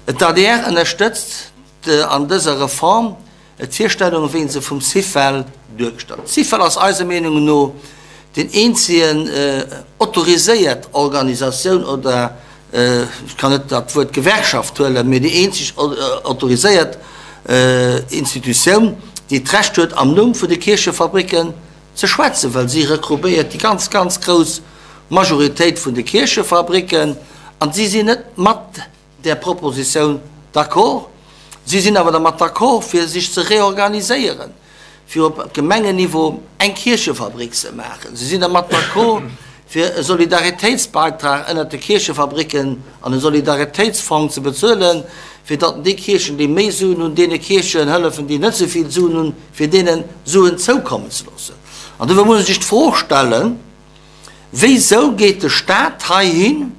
D'adr ënnerstëtzt an dëser Reform d'Virstellung, wéi se vum Syfel duergestallt. D'Syfel ass eiser Meenung no deen eenzegen autoriséiert Organisatioun oder, ech kann net dat Wuert Gewerkschaft huelen, mee déi eenzeg autoriséiert Institutioun, déi d'Recht huet, am Numm vun de Kierchefabricken ze schwätzen, well si regroupéiert déi ganz, ganz grouss Majoritéit vun de Kierchefabricken an si sinn net mat där Propositioun d'accord. Si sinn awer dermat d'accord, fir sech ze reorganiséieren, fir op Gemengenniveau eng Kierchefabrik ze maachen. Si sinn dermat d'accord, fir e Solidaritéitsbeitrag ënnert de Kierchefabricken an e Solidaritéitsfong ze bezuelen, fir datt déi Kierchen, déi méi Suen hunn, deene Kierchen hëllefen, déi net esou vill Suen hunn, fir deene Suen zoukommen ze loossen. An dofir muss ee sech d'Fro stellen, Wéisou geet de Stat heihin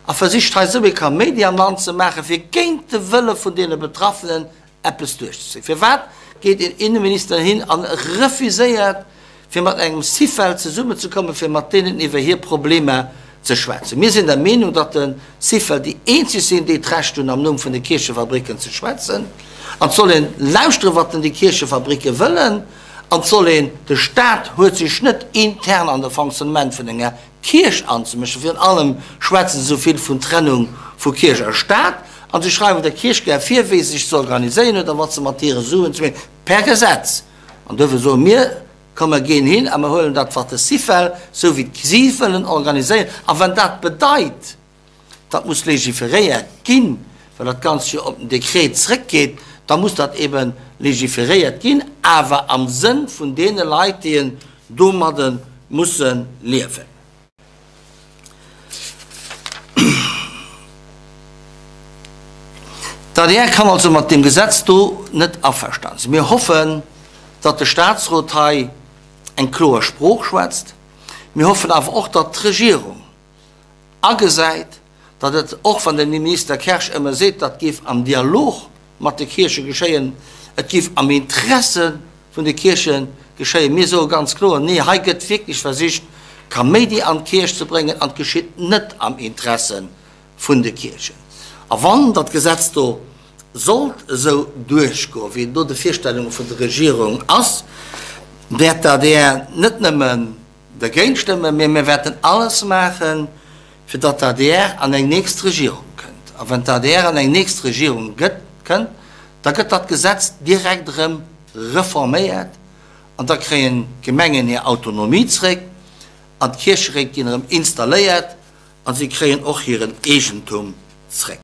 a versicht hei esou ee Kaméidi am Land ze maachen, fir géint de Wëlle vun deene Betraffenen eppes duerchzezéien? Firwat geet een Inneminister hin a refuséiert, fir mat engem Syfel zesummenzekommen, fir mat deenen iwwer hir Problemer ze schwätzen? Mir sinn der Meenung, datt de Syfel déi eenzeg sinn, déi d'Recht hunn, am Numm vun de Kierchefabricken ze schwätzen. An et soll een lauschteren, wat denn déi Kierchefabricke wëllen. An et soll een, de Stat huet sech net intern an de Fonctionnement vun enger Kierch anzemëschen. Virun allem schwätzen se esou vill vun Trennung vu Kierch a Stat an se schreiwen der Kierch gär vir, wéi se sech ze organiséieren huet a wat se mat hire Suen ze maachen, per Gesetz. An duerfir soe mir, Komm mer ginn hin a mer huelen dat wat de Syfel, esou wéi si wëllen organiséieren. A wann dat bedeit, datt muss legiferéiert ginn, well dat Ganzt jo op den Dekret zrëckgeet, da muss dat ebe legiferéiert ginn, awer am Sënn vun deene Leit, déi domadde musse liewen. D'adr kann also mat deem Gesetz do net averstanen sinn. Mir hoffen, datt de Statsrot hei eng kloer Sprooch schwätzt. Mir hoffen awer och, datt d'Regierung agesäit, datt et, och wann den Minister Kersch ëmmer seet, dat géif am Dialog mat de Kierche geschéien, et géif am Interesse vun de Kierche geschéien. Mir soe ganz kloer, Nee, hei gëtt wierklech versicht, Kaméidi an d'Kierch ze bréngen, an et geschitt net am Interesse vun de Kierchen. A wann dat Gesetz do sollt esou duerchgoen, wéi et no de Virstellunge vun der Regierung ass, wäert d'ADR net nëmmen dergéint stëmmen, mee mir wäerten alles maachen, fir datt d'ADR an eng nächst Regierung kënnt. A wann d'ADR an eng nächst Regierung gëtt, kënnt, da gëtt dat Gesetz direkt erëm reforméiert an da kréien d'Gemengen hir Autonomie zréck an d'Kiercheréit ginn erëm installéiert a si kréien och hiren Eegentum zréck.